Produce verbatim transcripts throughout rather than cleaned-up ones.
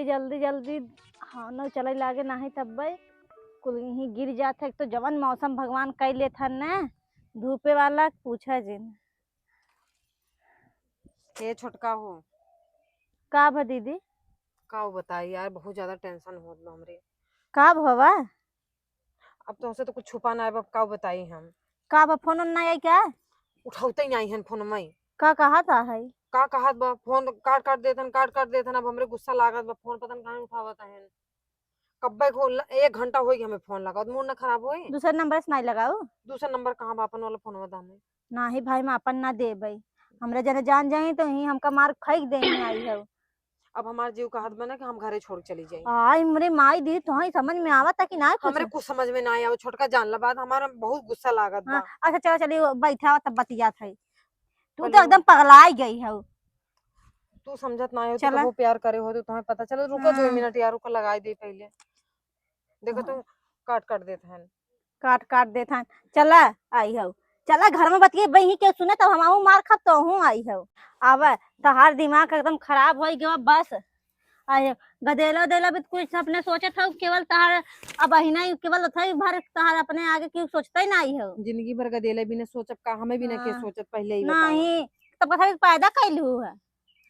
जल्दी जल्दी। हाँ, न चले लागे नाही तब भाई कुल यहीं गिर जात है। एक तो जवन मौसम भगवान कई लेत हन न, धूपे वाला पूछा जिन। ए छोटका हो। का भा दीदी? का बताई यार, बहुत ज्यादा टेंशन होत बा हमरे। का भवा? अब तोहसे तो कुछ छुपा ना, अब का बताई हम। का बा, फोन ओन ना आई का? उठावते ही नाही हन फोन में। का कहत है? का कहत बा, फोन काट काट देत हन, काट काट देत हन। अब हमरे गुस्सा लागत बा, फोन पता न काहे उठावत हन। कब्बे को ल-, एक घंटा होई हमें फोन लगावत, मूड ना खराब होई। दूसरे नंबर से नाही लगाऊ? दूसरे नंबर कहाँ बा, अपन वाला फोन बता हमें। नाही भाई, हम अपन ना देबई। हमरे जने जान जाई तो ही हमका मार फेंक दे ही आई है। अब हमार जीव कहत बा ना कि हम घरे छोड़ के चली जाई। आई हमरे माई दी, तोहई समझ में आवत है कि नाही कुछ? हमरे कुछ समझ में ना आवे, छोटका जान ला बात, हमारा बहुत गुस्सा लागत बा। हाँ, अच्छा चलो चलिए बैठा तब बतियात है। तू तो चलो। एकदम पगलाई गई है। तू समझत ना हो, तू चला। कबो प्यार करे हो तो तुम्हें पता चले। रुको दो हाँ। मिनट यार, रुको लगाई दे पहले। देखो हाँ। तो काट काट देत हन। काट काट देत हन। चला आई हो, चला घर में बतिये बही के सुने तब हम मार खाब तो हूँ आई हो। आवे तहार दिमाग एकदम खराब हो गया बस। आए गदेला उदेला भी कुछ अपने सोचत हो, केवल तहार अब अहिना ही केवल थई भर तहार अपने आगे क्यों सोचते ही नाही हो। जिंदगी भर गदेला भी न सोचब का, हमें भी न के हाँ। सोचत पहले ही बताओ। नहीं, तब कथा पैदा कैलू है।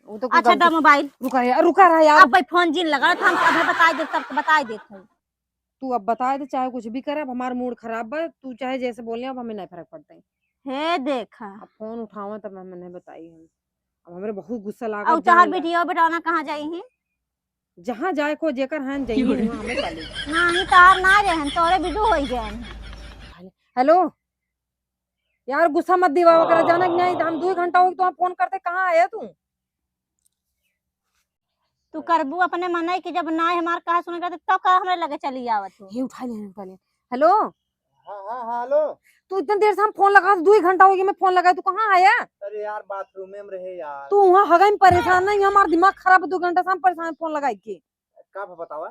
वो तो अच्छा, दा मोबाइल। रुका यार, रुका रहा यार। अब भाई फोन जिन लगा था, हम अबे बताई देत, सब बताई देत है। तू अब बताई दे, चाहे कुछ भी करे, अब हमार मूड खराब बा, तू चाहे जैसे बोले, अब हमें नहीं फर्क पड़ता है। हे देखा। अब फोन उठावा तब हमें नहीं बताई हम। अब हमरे बहुत गुस्सा लागत और तहार बिटिया बेटाना कहाँ जाई है? जहाँ जाए को जेकर हैं जाइए, वहाँ हमें डाली। नहीं, तहार ना रहे हैं, तोरे बिदु होई गए हैं। हेलो, यार गुस्सा मत दिवावा करा, जाना कि नहीं, हम दो घंटा हो गया तो फोन करते, कहाँ आया तू? तू करबू अपने मनई कि जब ना हमार कहा सुने करते तब का हमरे लगे चली आवत हो? ये उठा ले, उठा ले। हेलो। हाँ, हाँ, हाँ, हेलो। तू इतने देर से हम फोन लगा, दो ही घंटा हो गया मैं फोन लगाए, तू कहाँ आया? अरे यार, बाथरूम में रहे यार। तू वहाँ हगाई में परेशान ना, यहाँ हमार दिमाग खराब है, दो घंटा से हम परेशान फोन लगाए के। का भ-, बतावा?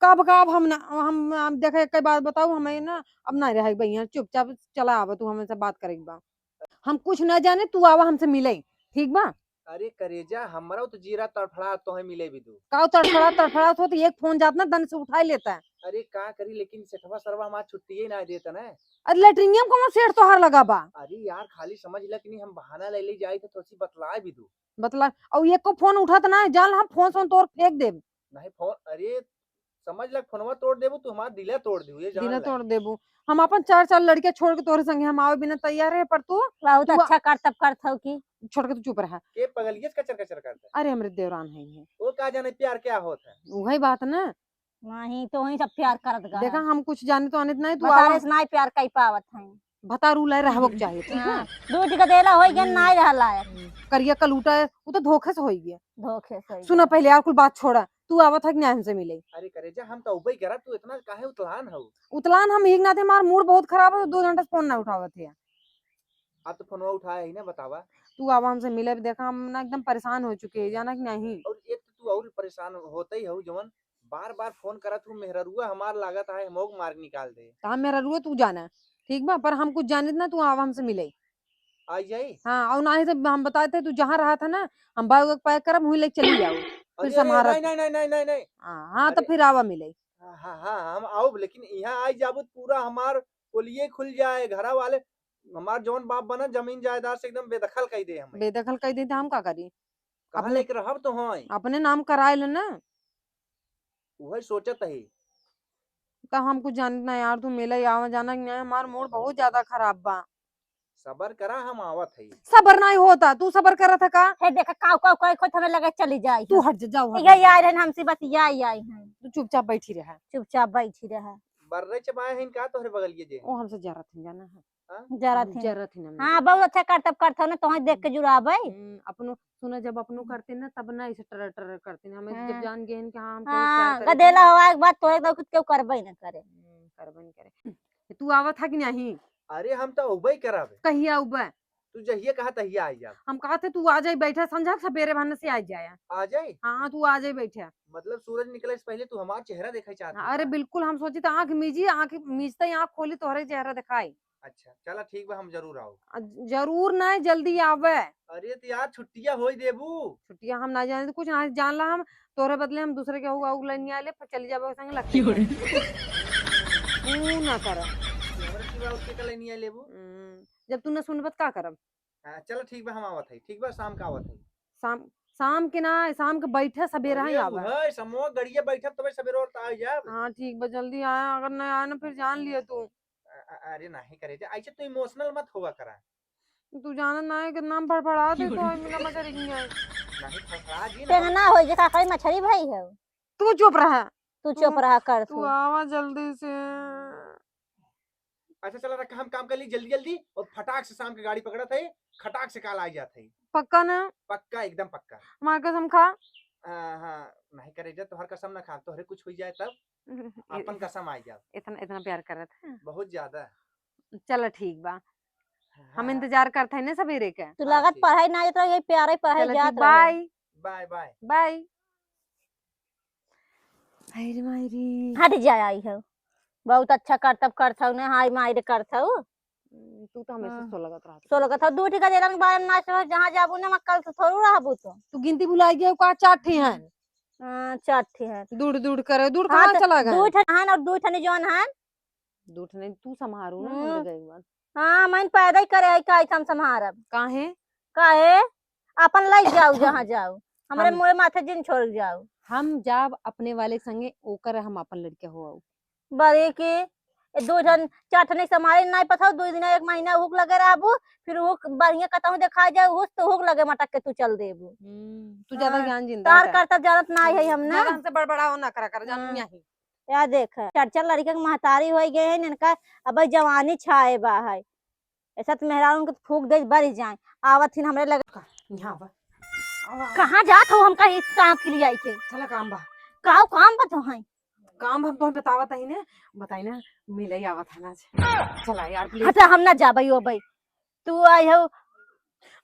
का भ-, का अब हम ना, हम, हम देखे, एक बात बताऊ, हमें ना अब ना रहे भैया, चुपचाप चला आवा, तू हमसे बात करे के बा। हम कुछ ना जाने, तू आवा हमसे मिले, ठीक बा? अरे करेजा, हमरा तो जीरा तड़फड़ा तोहे मिले भी दू। का तड़फड़ा, तड़फड़ा हो तो एक फोन जात ना दन से उठा लेता है। अरे का करी, लेकिन सेठवा सरवा हमार छुट्टिए ना देता ना। अरे लेटरिनियम कौन सेठ तोहार लगा बा? अरे यार, खाली समझ ला कि नहीं, हम बहाना ले ले जाई तो थोड़ी बतलाए भी दू। बतला, और एक को फोन उठात ना, जान हम फोन सोन तोर फेंक देब। नहीं फोन, अरे समझ ला, फोनवा तोड़ देबू, तू हमार दिला तोड़ देबू, ये जान दिला ला। तोड़ देबू। हम अपन चार चार लड़के छोड़ के तोरे संगे हम आवे बिना तैयार है, पर तू, बहुत तू अच्छा कर तब करत हो कि। छोड़ के तू चुप रहा। के पगलियत कचर कचर करता है? अरे हमरे देवरान है ये। वो का जाने प्यार क्या होता है? वही बात ना। नहीं तो वही सब प्यार करत गा देखा, है। हम कुछ जाने तो आनित नहीं, तू बतारे आवा। से नहीं प्यार कई पावत है। भतारू लाए रहबो के चाही, ठीक है? हाँ, दू ठिका देला होई गन हम्म। नाय रहा लायक। हम्म। करिया कलूटा है, वो तो धोखे से होई गया। धोखे से होई सुना गया। पहले यार, कुल बात छोड़ा, तू आवत है कि नहीं हमसे मिले? अरे करेजा, हम तो उबई करा, तू इतना काहे उतलान हो? उतलान हम ही ना थे, हमार मूड बहुत खराब है, दो घंटा से फोन ना उठावत है। अब तो फोनवा उठाया ही ना, बतावा। तू आवा हमसे मिले, देखा हम ना एकदम परेशान हो चुके हैं, जाना कि नहीं? और एक तो तू और परेशान होते ही हो, जवन बार बार फोन करत हूँ, मेहररुआ हमार लागत है, हमोक मार निकाल दे। तो हम मेहररुआ तू जाना, ठीक बा, पर हम कुछ जानित ना, तू आवा हमसे मिले। आई जाई? हाँ, और ना ही तो हम बताए थे, तू जहाँ रहा था ना, हम बैग वैग पैक करब, वहीं लेके चली जाओ। फिर अरे, अरे, संभारत। नहीं, नहीं, नहीं, नहीं, नहीं, नहीं। हाँ, हाँ, तो अरे। फिर आवा मिले। हाँ, हाँ, हाँ, हम आउब, लेकिन यहाँ आई जाबू तो पूरा हमार पोलिये खुल जाए, घरा वाले हमार जौन बाप बना जमीन जायदाद से एकदम बेदखल कर दे हमें। बेदखल कर दे तो हम का करी? कहाँ अपने, लेके रहब तो हैं? अपने नाम कराए ले ना। उहे सोचत ही। तो हम कुछ जानत ना यार, तू मिले आवा जाना कि नहीं, हमार मूड बहुत ज्यादा खराब बा। सबर करा, हम आवत हई। सबर नहीं होता, तू सबर करत है का? हे देखा, काव, काव, काव, खोत हमें लगे चली जाई तू है। हट जा, जाओ, हट ये जा। आए रहन हमसे बतियाई आई हैं। तू चुपचाप बैठी रहा। चुपचाप बैठी रहा। बर्रे चबाए हैं का तोहरे बगलिए जे? ओ हमसे जरत हैं, जाना है। हाँ? जरत हम हैं। जरत हैं हम। हाँ, बहुत अच्छा करतब करत हो ना, तोहे देख के जुड़ाबे। हम्म, अपनो, सुना, जब अपनो करते ना, तब ना ऐसे टर, टर करते ना। हमें जब हाँ। जान गए हैं कि हाँ, हम कहीं हाँ, प्यार करें गदेला तो हवा के बाद तोहे तो कुछ केहू करबे न करे। हम्म, करबे न करे। तू आवत है कि नहीं? अरे, हम तो अउबे करब। कहिया अउबे? तू जहिया कहा तहिया आई जाब। हम कहते तू आ जाई, बैठा संझा के सबेरे भान से आ जाए। आ जाई? हाँ, तू आ जाई बैठा। मतलब सूरज निकले से पहले तू हमार चेहरा देखे चाहत हाँ, है अरे का? बिल्कुल, हम सोची तो आँख मीजी, आँख मीजते ही आँख खोली तोहरे चेहरा दिखाई। अच्छा, चला ठीक बा, हम जरूर आउब। अ, जरूर ना, जल्दी आवे। अरे तो यार, छुट्टिया होई देबू। छुट्टिया हम ना जाने, कुछ ना जान ला हम। तोरे बदले हम दूसरे के हऊ, हऊ लेने आले, पर चली जाबे संगे लक्की। क्यों रे? तू ना करा। तोरे सिवा उसके का लेने आले बू? हम्म, जब तू ना सुनबत का करब? हाँ, चला ठीक बा, हम आवत है। ठीक बा, शाम का आवत है। शाम, शाम के ना, शाम के बैठे सबेरा ही अरे आवा। उहे, समूह गड़िया बैठब तबे सबेरा और आ जाब। हाँ, ठीक बा, जल्दी आया, अगर नहीं आया ना फिर जान लिया तू। अ-, अ-, अरे नहीं करे जा, ऐसे तू emotional मत हुआ करा। तू जानत ना है कितना हम फड़फड़ात है, तो मिला मजा नहीं है। नहीं फड़फड़ा जी ना। तेंगना होई जे का कई मछरी भई है। तू चुप रहा। तू चुप तू, रहा कर तू तू। आवा जल्दी से। अच्छा चला रखा, हम काम कर ली जल्दी जल्दी और फटाक से शाम के गाड़ी पकड़त है, खटाक से काल आ जात है। पक्का ना? पक्का, एकदम पक्का। हमार कसम खा। आ, हाँ, नहीं करे जा, तोहर कसम ना खा, तोहरे कुछ हो जाए तब अपन कसम आ जाओ। इतना, इतना प्यार करत है। बहुत ज्यादा। चला ठीक बा, हम हाँ। इंतजार करत है ना सबेरे के। तू हाँ, लगत ठीक। पढ़ाई ना जात रहो, यही प्यारे पढ़ाई चला जात ठीक, रहो। Bye। Bye, bye। Bye। हाय रे माई रे। हट जा आई हो। बहुत अच्छा करतब करत हऊ ने, हाय माई रे करत हऊ। हम्म, तू तो हमेशा हाँ। सोलगत रहत। सोलगत हऊ, दू ठिका देलन के बारे में ना सोच, जहाँ जाबू ना, मैं कल से थोड़ू रहबू तो। तू गिनती भुला गया का, चार ठे हैं। हाँ, चार ठे हैं। दूर दूर करे, दूर हाँ, कहाँ तो चला गया? दू ठे हैं और दू ठे जौन हैं। दू ठे नहीं, तू संभारू ना, हम्म। हमरे गए हुआ। हाँ, मैं पैदा ही करे है, काहे हम संभारब? काहे? काहे? अपन लई जाऊ जहाँ जाऊ, हमरे हम मुँहे माथे जिन छोड़ जाऊ। हम जाब अपने वाले संगे, ओकर हम अपन लड़का हो आऊ। बड़ी की ए दू जन चार ठने संभाले नाई पथाऊ, दू दिन एक महीना हुक लगे रहबू, फिर हुक बढ़िया कतहूँ देखा जाए, हुस तो हुक लगे मटक के तू चल देबू। हम्म, तू ज्यादा हाँ, ज्ञान जिंदा तार है। करता जानत ना है हम ना। ज्यादा हमसे बड़बड़ाओ ना करा कर, जानू हम्म। यही। या देख, चार चार लड़के के महतारी होई गए हैं, इनका अब जवानी छाए बा है। ऐसा तो मेहरारू के फूक दे बढ़ जाए। आवत हिन हमरे लगे। का? यहाँ बा। आवा, आवा। कहाँ जात हो हमका इस काम के लिए आई के? चला काम बा। का काम बा तो है? काम हम तोहे बतावत ही ने, बताई ना, मिले ही आवत है ना आज। चला यार, please। अच्छा, हम ना जाबई ओ भाई। तू आई हो।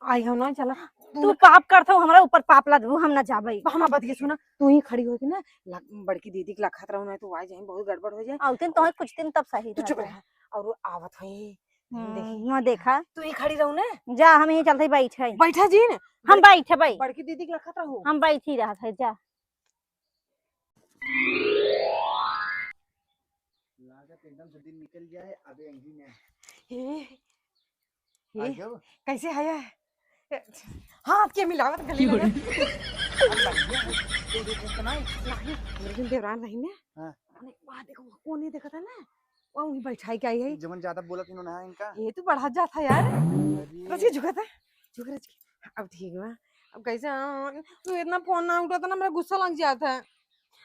आई हो ना, चला। तू पाप करत हो, हमरा ऊपर पाप लादबू, हम ना जाबई। हमार बतिया सुना, तू ही खड़ी होके ना, ला-, बड़की दीदी के लखत रहो ना, तू आ जाए, बहुत गड़बड़ हो जाए। आवते तोहे कुछ दिन तब सही तू चुप रहे। रह। और आवत है, हम्म, देखी। यहाँ देखा। तू ही खड़ी रहू ना। जा, हम यहीं चलते बैठ है। बैठा जी ने। हम बड़-, बैठे भाई। बड़की दीदी के लखत रहू। हम बैठ ही रहत है, जा। लागत एकदम से दिन निकल जाए, अबे यहीं में। हे, हे, आ जाओ। कैसे है? हाथ के मिलावत गले क्यों लगा। रे? अब बढ़िया है, तू देख तो नहीं। नहीं, मेरे दिन देवरान रही ने। हाँ। अरे, वाह, देखो, वो कोने देखा था ना? वहाँ वहीं बैठाई के आई है। जवन ज्यादा बोलत ही ना इनका। ये तो बढ़ा जाता यार। अरे। रचिए झुका था। झुक रचिए। अब ठीक बा। अब कैसे, हाँ, तू इतना फोन ना उठाता ना, मेरा गुस्सा लग जाता है।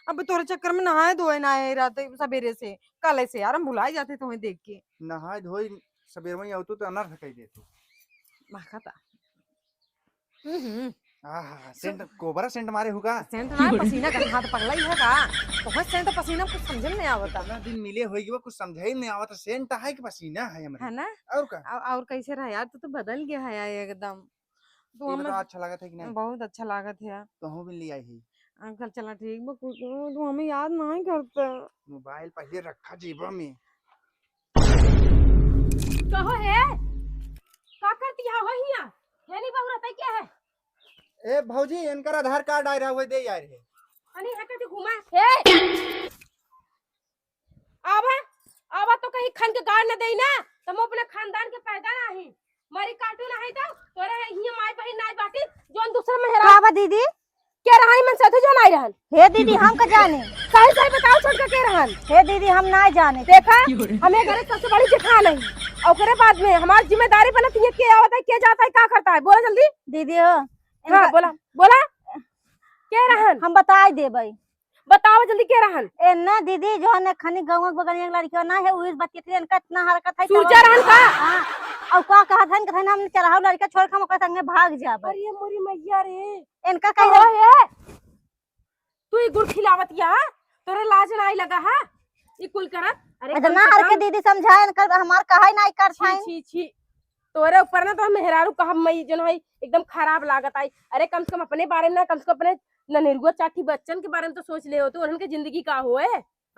अब तोरे चक्कर में नहाए धोए ना आए रहते सबेरे से। कल ऐसे यार हम भुलाए जाते तुम्हें देख के। नहाए धोए सबेरे में आवतू तो अनर्थ कह देतू। महकता। हम्म। आहा, सेंट, कोबरा सेंट मारे हुका? सेंट ना, पसीना गंधात पगला ही है का? बहुत सेंट पसीना कुछ समझे में नहीं आवता। इतना दिन मिले होई कि वो कुछ समझे ही नहीं आवता। सेंट है कि पसीना है हमरे? है ना? और का? और, और कैसे रहा यार, तू तो बदल गया है यार एकदम। तू ये हमें बताओ, अच्छा लागत है कि नहीं? बहुत अच्छा लागत है यार। तो हम भी ले आई ही। अंकल, चला ठीक बा, कुछ तू हमें याद नहीं करता। मोबाइल पहले रखा जेबा में। कहो हे, का करती है हो हिया? हे नहीं बहू रहता क्या है? ए भौजी, इनकर आधार कार्ड आए रहा, वो दे आए रहे। अरे हट, हट, घुमा। हे! आवा, आवा तो कहीं खन के गाड़ न देई ना, तो हम अपने खानदान के पैदा नहीं। मरी काटू नहीं तो तोरे हिया माई बहिन नाई बाटी, जोन दूसरा मेहरा। का बा दीदी? के रहाई मन साथे जोन आई रहन। हे दीदी, हम का जाने। सही सही बताओ छोटका के रहन। हे दीदी, हम ना जाने। देखा, हम ये घर के सबसे बड़ी जेठान है। और ओकरे बाद में हमार जिम्मेदारी बनत है, के आवत है, के जाता है, का करता है, बोला जल्दी। दीदी हो, हाँ, इनका बोला, बोला। के रहन? हम बताई देबई। बताओ जल्दी के रहन? ए ना दीदी, जो है खनी गाँव के बगल में एक लड़किया ना है, उस बतिया थी, इनका इतना हरकत है, सूजा रहन का? हाँ, और का कहत है, कहत है, हम चढ़ाओ लड़का छोड़ के हम ओकरे संगे भाग जाबे। अरे मोरी मैया रे। इनका कहो कह ये, तू ही गुड़ खिलावत या, तोरे लाज नाई लगा है? ई कुल करत? अरे कम इतना से हर के कम दीदी समझाए, इनकर हमार कहाई नाई करत छी, है। छी, छी। तोरे ऊपर ना तो हम मेहरारू कहब मई जन है एकदम खराब लागत आई। अरे कम से कम अपने बारे में ना, कम से कम अपने ननेरुआ चाठी बच्चन के बारे में तो सोच ले हो, तो उनके जिंदगी का होए?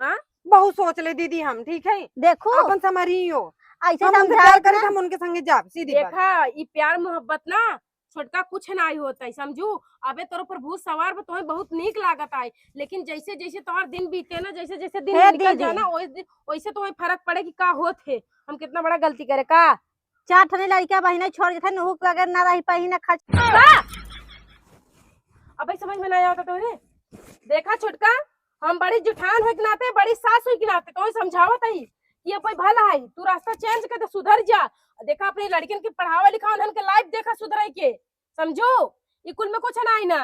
हाँ? बहुत सोच ले दीदी हम, ठीक है? देखो। अपन संभारी हो। ऐसे हम उनसे समझाए प्यार करे ना। तो हम उनके संगे जाब, सीधी बात। देखा, ई प्यार मोहब्बत ना, छोटका, कुछ नाहीं होत है, समझू? अबे तोर ऊपर भूत सवार बा, तोहे बहुत नीक लागत आई, लेकिन जैसे जैसे तोहर दिन बीते ना, जैसे जैसे दिन हे निकल दीदी। जाए ना, वैसे, वैसे तोहे फरक पड़े कि का होत है, हम कितना बड़ा गलती करे का। चार ठने लड़का बहिने छोड़ देथे, नुहू के बगैर ना रह पाई ना खच। का? अबे समझ में ना आवत तोहरे। देखा छोटका, हम बड़ी जुठान होए के नाते, बड़ी सास होए के नाते तोहे समझावत हई कि ये कोई भला है, तू रास्ता change कर दे, सुधर जा। देखा अपने लड़कियन के पढ़ावा लिखावा, उन्हन के life देखा सुधरे के, समझो? ई कुल में कुछ नाहीं ना।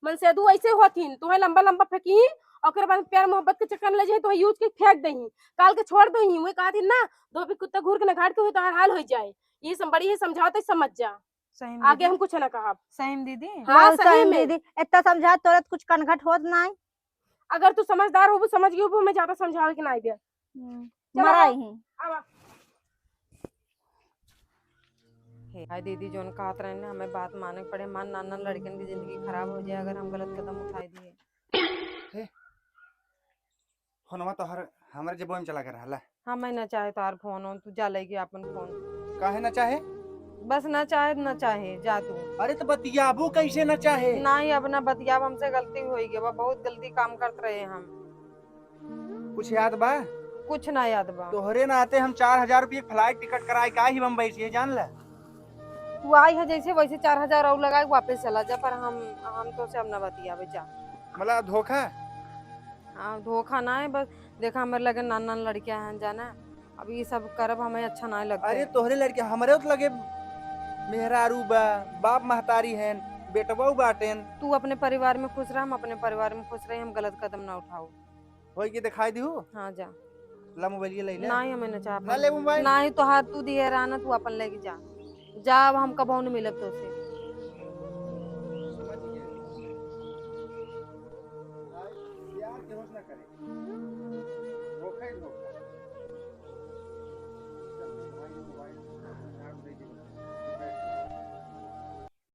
मनसेदू ऐसे होथिन, तोहे लंबा लंबा फेंकी, ओकरे बाद प्यार मोहब्बत के चक्कर में ले जाई, तोहे use के फेंक देही, काल के छोड़ देही। वही कहथिन ना, धोबी कुत्ता घूर के ना घाट के हुई, तोहार हाल हो जाए। ये सब बड़ी ही समझावत है, समझ जा। सही में आगे दीदी। हम कुछ ना कहब। सही में दीदी। हाँ, बहुत सही सही में। दीदी, इतना समझा तोरे तो कुछ कनघट होत नाहीं। अगर तू समझदार होबू, समझ गई होबू, मैं ज्यादा समझावे के नाहीं दे। हम्म, चलो, मराई आवा। ही। आवा। हे, हाय दीदी, जोन कहत रहे ना, हमें बात माने के पड़े, हमार नान नान लड़कन की जिंदगी खराब हो जाए अगर हम गलत कदम उठाए दिए। हे, फोनवा तोहर हमरे जेबो में चला के रहला। हाँ, मैं ना चाहे तोहार फोन हो, तू जा लेके अपन फोन। काहे ना चाहे? बस ना चाहे, ना चाहे, जा तू। अरे तो बतियाबू कैसे ना चाहे? नाहीं, अब ना बतियाब, हमसे गलती हो गई बा, बहुत गलती काम करत रहे हम। कुछ याद बा? कुछ ना याद बा। तोहरे नाते हम चार हजार रुपये flight ticket कराए का ही बम्बई से, जान ला। तू आई है जैसे वैसे चार हजार और लगाए, वापस चला जा, पर हम, हम तो से अब ना बतियाबे, जा। मतलब धोखा? हाँ, धोखा ना है, बस देखा, हमारे लगे नान नान लड़कियां हैं, जाना, अब ये सब करब हमें अच्छा ना लगता अरे है। तोहरे लड़के हमरे तो लगे मेहरारू बा, बाप महतारी हैं, बेटवा बाटेन। तू अपने परिवार में खुश रह, हम अपने परिवार में खुश रहे, हम गलत कदम ना उठाओ। होई के दिखाई दिहू? हाँ, जा। ला मोबाइल ये ले ले। नाहीं, हमें ना चाह ना ले मोबाइल। नाहीं, तोहार तू दिए रहा ना, तू अपन लेके जा। जा, अब हम कबहू न मिलब तोसे। समझ गए। प्यार के होश ना करे।